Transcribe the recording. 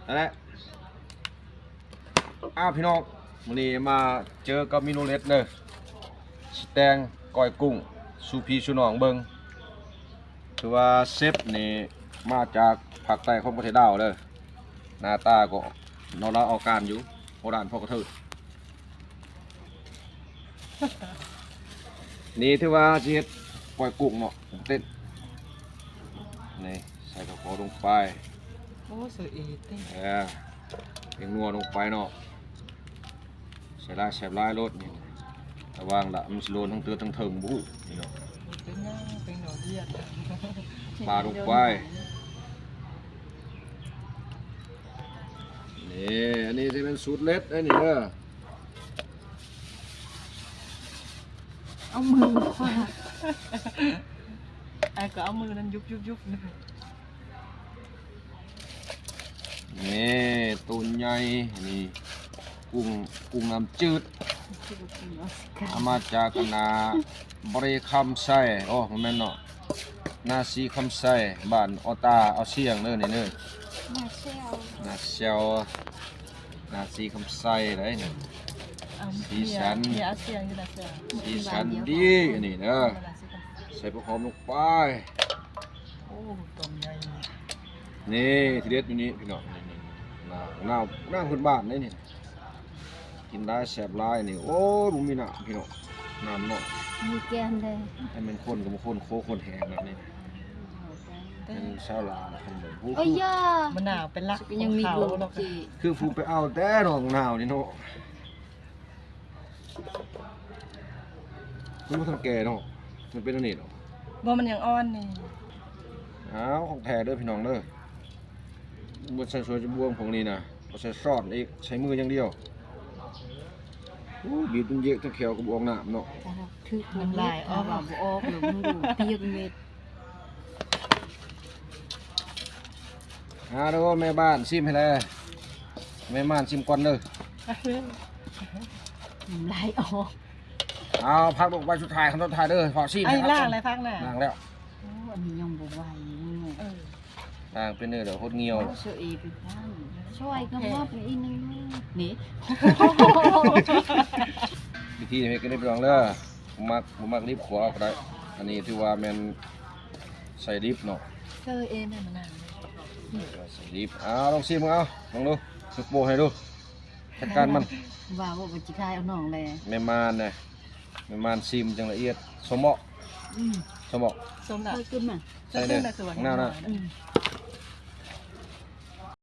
ນັ້ນແຫຼະ ອ້າວ ພີ່ນ້ອງ ມື້ນີ້ມາເຈີກັບເມນູເດັດເດີ ຊິແຕ່ງກ້ອຍກຸ້ງສູ່ພີ່ສູ່ນ້ອງເບິ່ງ. ຖືວ່າເຊັບນີ້ມາຈາກພາກໃຕ້ຂອງປະເທດລາວເດີ. ໜ້າຕາກໍເນາະ ລາວເອົາການຢູ່ ໂຫດານພໍກະເທີດ. ນີ້ຖືວ່າຊິເຮັດກ້ອຍກຸ້ງເນາະ ເຕັ້ນ ນີ້ໃສ່ກະເຂົ້າລົງໄປ. ໂອ້ ໃສ່ເອເຕັ້ນ ເອີ ແປ້ງນົວລົງໄປເນາະ ໃສ່ຫຼາຍແຊບຫຼາຍໂລດນີ້. ລະວັງລະ ມັນຊິໂລນທັງເຕີທັງເທິງ ບໍ່ຮູ້ນີ້ເນາະ. ເປັນຫຍັງ ເປັນໜໍວຽດ ປາລົງໄປ. ນີ້ ອັນນີ້ຊິເປັນສູດເດັດເດ້ນີ້ເດີ. ເອົາມືຂວາດ ອ້າຍກໍເອົາມືນັ້ນຍຸບໆໆ ນີ້ ໂຕໃຫຍ່ ນີ້ ກຸ້ງ ກຸ້ງນ້ຳຈືດ ເອົາມາຈາກອັນນ່າ ບໍລິຄຳໄຊ. ໂອ້ ບໍ່ແມ່ນເນາະ ນາສີຄຳໄຊ ບ້ານອໍຕາ ເອົາຊຽງເດີນີ້ເດີ. ນາແຊວ ນາແຊວ ນາສີຄຳໄຊໄດ໋ນີ້. ເອົາ ສີສັນ ເອົາຊຽງຢູ່ນາແຊວ ສີສັນດີອັນນີ້ເດີ. ໃສ່ຜັກຫອມລົງໄປ. ໂອ້ ຕົ້ນໃຫຍ່ ນີ້ ທີເດັດຢູ່ນີ້ພີ່ນ້ອງ ນີ້ໆ ນ້ຳ ນ້ຳ ນ້ຳພື້ນບ້ານເດ້ນີ້. ກິນຫຼາຍແຊບຫຼາຍນີ້. ໂອ້ຍ ບໍ່ມີນ້ຳພີ່ນ້ອງ ນ້ຳນ້ອຍ ມີແກມເດ້. ໃຫ້ແມ່ນຄົນກໍບໍ່ຄົນ ໂຄຄົນແຫ້ງແລ້ວນີ້. ເປັນຊາວລາວນະຄັນເບິ່ງ ໂອ້ຍ ມະນາວເປັນຫຼັກ ຍັງມີ ຂອງເຂົາເນາະ ຄືຜູ້ໄປເອົາແຕ່ໜອງນາວນີ້ເນາະ. ມັນບໍ່ທັນແກ່ເນາະ ມັນເປັນອັນນີ້ເນາະ. ບໍ່ ມັນຍັງອ່ອນນີ້. ອ້າວ ຂອງແທ້ເດີພີ່ນ້ອງເດີ. ບໍ່ໃສ່ສວຍຈະບວງພວກນີ້ນະ ບໍ່ໃສ່ຊ້ອນອີກ ໃຊ້ມືຢ່າງດຽວ. ໂອ້ ບີບຈົນເຢະ ທັງແຂ້ວກໍບໍ່ອອກນ້ຳເນາະ. ຖືກ ນ້ຳລາຍອອກ ວ່າບໍ່ອອກແລ້ວ ມັນປຽກເມັດ. ຫາເດີ ແມ່ບ້ານຊີມໃຫ້ແດ່ ແມ່ມ່ານຊີມກ່ອນເດີ. ນ້ຳລາຍອອກ. ເອົາ ພັກລົງໄວ້ສຸດທ້າຍ ຄຳສຸດທ້າຍເດີ ພໍຊີມ. ອ້າຍ ລ້າງແລ້ວ ພັກນະ ລ້າງແລ້ວ. ໂອ້ ອັນນີ້ຍັງບໍ່ໄຫວເນາະ. ເອີ ລ້າງເປັນເດີ ຫົດງຽວ. ໂອ້ ເຊີເອເປັນບ້ານ ຊ່ອຍກະມອບອີກໜຶ່ງນີ້. ວິທີເຮັດກໍໄດ້ພີ່ນ້ອງເດີ ມັກ ບໍ່ມັກລີບຂົວເອົາກໍໄດ້. ອັນນີ້ຖືວ່າແມ່ນ ໃສ່ດິບເນາະ ເຊີເອແມ່ນມະນາວ ໃສ່ດິບ. ເອົາ ລອງຊີມເບິ່ງ ເອົາ ລອງດູ ຍກໂປ້ໃຫ້ດູ ຈັດການມັນ. ວ່າ ວ່າຊິຂາຍເອົານ້ອງແລ ແມ່ມ່ານນະ ແມ່ມ່ານຊີມຈັ່ງລະອຽດ. ສົມບໍ່? ອືມ ສົມບໍ່? ສົມລະ ໃສ່ເດີ ໃສ່ເດີ ນາວນະ. ອືມ